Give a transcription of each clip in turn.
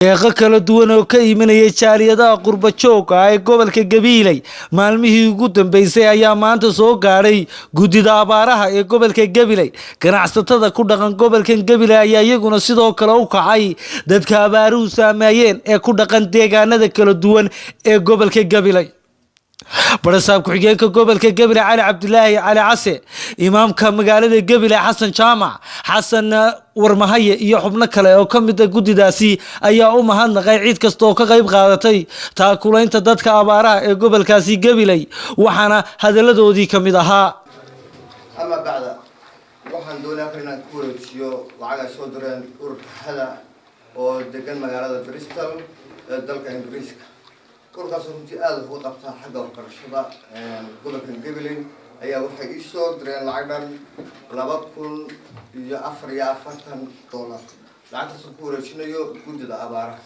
Deeqo kala duwan oo ka imanayay jaaliyadaha qurba joogga ah ee gobolka Gabiiley maalmihii ugu dambeysay ayaa maanta soo gaadhay guddida abaaraha ee gobolka Gabiley. Ganacsatada ku dhaqan gobolkan Gabiley ayaa iyaguna sidoo kale u kacay dadka abaaruhu saameeyeen ee ku dhaqan deegaanada kala duwan ee gobolka Gabiley. Barasaab ku-xigeenka gobolka Gabiley, Cali Cabdilaahi Cali Case, imaamka magaalada Gabiley, Xasan Jaamac Xasan Warmahaye, iyo xubno kale oo ka mid ah guddidaasi ayaa u mahadnaqay cid kasta oo ka qayb qaadatay taakulaynta dadka abaaraha ee gobolkaasi Gabiley, waxaana hadaladoodii ka mid ahaa: Ama bacda, waxaan doonaya halkan inaan ku wareejiyo lacag ay soo direen ururka Hada oo degan magaalada Bristol ee dalka Ingiriiska. Ururkaas runtii aada uga qabtaa xagga waxbarashada gobolka Gabiley ayaa waxay ii soo direen lacag dhan $2,044. Lacagtaasoo ku wareejinayo guddida abaaraha.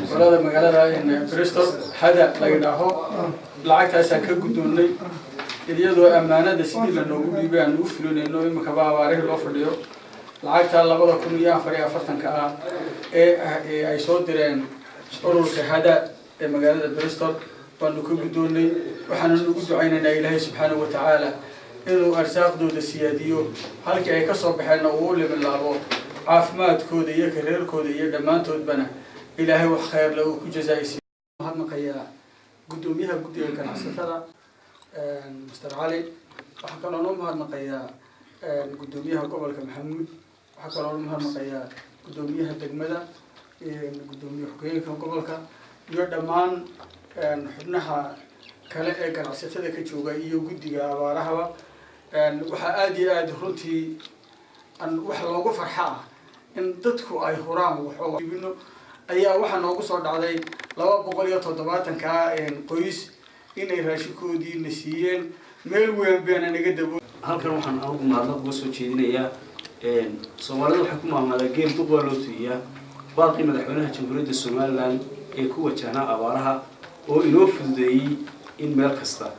Qolada magaalada Bristol Hada la yidhaaho lacagtaasaan ka guddoonnay, iyadoo ammaanada sidii la noogu dhiibay aan ugu fulinayno. Iminkaba abaarihii loo fadhiyo. Lacagtaa 2,044-ka ah ee ay soo direen ururka Hada ee magaalada Bristol baanu ka guddoonnay. Waxaanu ugu ducaynaynaa Ilaahay subxaanahu wa tacaala inuu arsaaqdooda siyaadiyo, halkii ay kasoo baxeenna uu u libilaabo, caafimaadkooda iyo kareerkooda iyo dhammaantoodbana Ilaahay wax khayr le uu ku jazaa-isiyo. Mahadnaqayaa guddoomiyaha guddiga ganacsatada, Mr Cali. Waxaa kaloo noo mahadnaqayaa guddoomiyaha gobolka, Maxamuud. Waxaa kaloo noo mahadnaqayaa guddoomiyaha degmada, guddoomiye xogeenka gobolka iyo dhammaan xubnaha kale ee ganacsatada ka jooga iyo guddiga abaarahaba. Waxaa aada iyo aada runtii wax loogu farxa ah in dadku ay huraan wax ibino ayaa waxaa noogu soo dhacday 270-ka qoys inay raashinkoodii na siiyeen. Meel weyn baana naga dabo. Halkan waxaan anugu mahadnaq uga soo jeedinayaa, Soomaalida waxay ku maahmaadaa "Geel duq waa loo tu'iyaa". Baaqii madaxweynaha Jamhuuriyadda Somaliland ee ku wajahnaa abaaraha oo inoo fududeeyey in meel kasta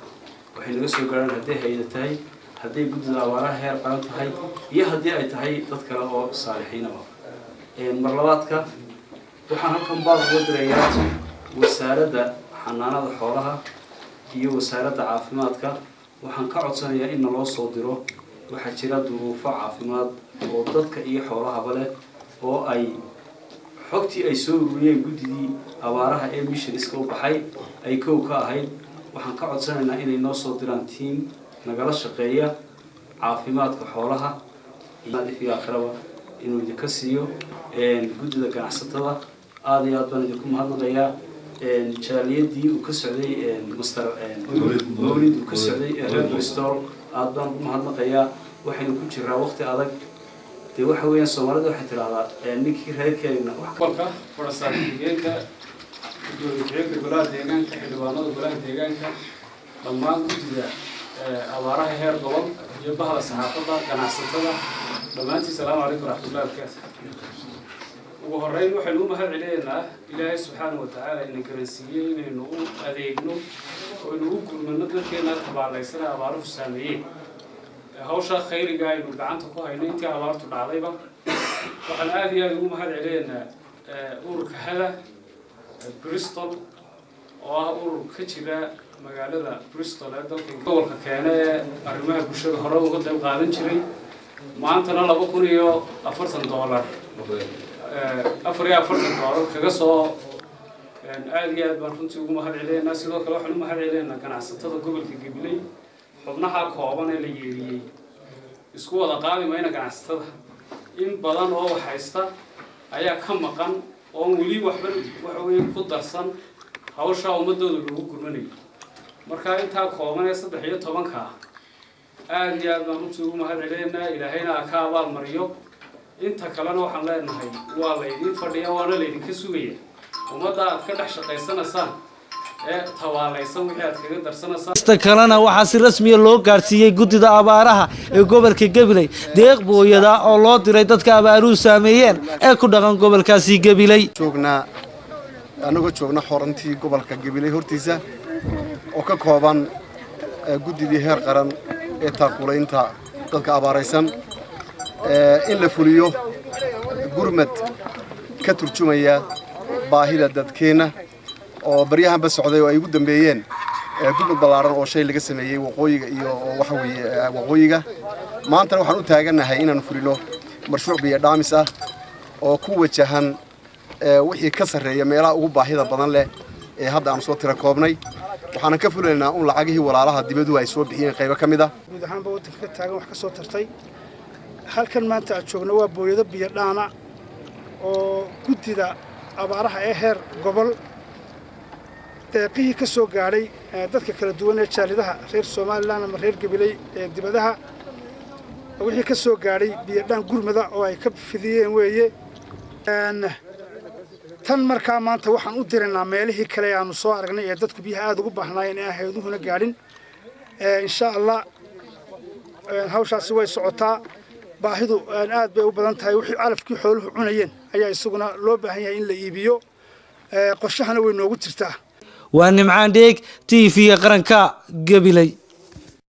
waxay naga soo gaarhaan, hadday hay'ada tahay, hadday guddida abaaraha heer qaran tahay iyo haddii ay tahay dad kale oo saalixiinaba. Mar labaadka waxaan halkan baaq uga dirayaa Wasaaradda Xanaanada Xoolaha iyo Wasaaradda Caafimaadka. Waxaan ka codsanayaa in naloo soo diro. Waxaa jira duruufo caafimaad oo dadka iyo xoolahaba leh oo ay xogtii ay soo ururiyeen guddidii abaaraha ee missionska u baxay ay kow ka ahayd. Waxaan ka codsanaynaa inay noo soo diraan team nagala shaqeeya caafimaadka xoolaha iyo aakhiraba inuu idinka siiyo. Guddida ganacsatada aada iyo aad baan idinku mahadnaqayaa. Jaaliyadii uu ka socday Master Mawlid uu ka socday ee reer Bristol aada baan ugu mahadnaqayaa. Waxaynu ku jiraa waqti adag. Dee waxa weeyaan, Soomaalida waxay tidhahdaa ninkii reerkeena wax Gobolka, barasaab ku-xigeenka, gudoomiye ku-xigeenka golaha deegaanka, xildhibaanada golaha deegaanka, dhammaan guddida abaaraha heer gobol iyo bahda saxaafadda, ganacsatada dhammaantiin, salaamu calaykum waraxmatullahi wabarakaatu. Ugu horreyn waxaynu u mahad celinaynaa Ilaahay subxaanahu watacaala ina garansiiyey inaynu u adeegno oo aynu u gurmano dadkeena tabaalaysan ee abaaruhu saameeyeen. Hawsha khayriga aynu gacanta ku hayno intii abaartu dhacdayba, waxaan aada iyo aada ugu mahad celinaynaa ururka Hada Bristol oo ah urur ka jira magaalada Bristol ee dalka gobolka keene ee arrimaha bulshada hore uga qayb qaadan jiray. Maantana $2,040, $44 kaga soo, aada iyo aad baan runtii ugu mahad celinaynaa. Sidoo kale waxaan u mahad celinaynaa ganacsatada gobolka Gabiley. Xubnaha kooban ee la yeedhiyey isku wada qaadi mayna. Ganacsatada in badan oo wax haysta ayaa ka maqan oon weli waxba waxa weeye ku darsan hawshaa ummadooda loogu gurmanayo. Marka intaa kooban ee 13-ka ah aada iyo aad baan runtii ugu mahad celinaynaa. Ilaahayna ha ka abaal mariyo. Inta kalena waxaan leenahay waa laydin fadhiya, waana laydinka sugaya ummadda aad ka dhex shaqaysanaysaan ee tabaalaysan wixii aad kaga darsanaysaan. Ista kalena waxaa si rasmiya loo gaadhsiiyey guddida abaaraha ee gobolka Gabiley deeq booyada oo loo diray dadka abaaruhu saameeyeen ee ku dhaqan gobolkaasi Gabiley. Joognaa, annagoo joogna xorantii gobolka Gabiley hortiisa oo ka kooban guddidii heer qaran ee taakulaynta dadka abaaraysan, in la fuliyo. Gurmad ka turjumaya baahida dadkeenna oo baryahanba socday oo ay ugu dambeeyeen gurmad ballaaran oo shay laga sameeyey waqooyiga iyo waxa weeye waqooyiga. Maantana waxaan u taagannahay inaanu fulino mashruuc biyo dhaamis ah oo ku wajahan wixii ka sarreeya meelaha ugu baahida badan leh ee hadda aanu soo tira koobnay. Waxaanan ka fulinaynaa un lacagihii walaalaha dibaduhu ay soo bixiyeen qaybo ka mid ah. Guud ahaanba waddanka ka taagan wax ka soo tartay. Halkan maanta aad joogno waa booyado biyo dhaana oo guddida abaaraha ee heer gobol deeqihii ka soo gaadhay dadka kala duwan ee jaalidaha reer Somaliland ama reer Gabiley ee dibadaha, wixii ka soo gaadhay biyodhaan gurmada oo ay ka fidiyeen weeye tan. Markaa maanta waxaan u diraynaa meelihii kale aanu soo aragnay ee dadku biyaha aada ugu baahnaayeen ee aan hay'aduhuna gaadhin. Insha Allah, hawshaasi way socotaa. Baahidu aad bay u badan tahay. Wixii calafkii xooluhu cunayeen ayaa isaguna loo baahan yahay in la iibiyo. Qorshahana way noogu jirtaa. Waa Nimcaan Dheeg, TV-ga qaranka, Gabiley.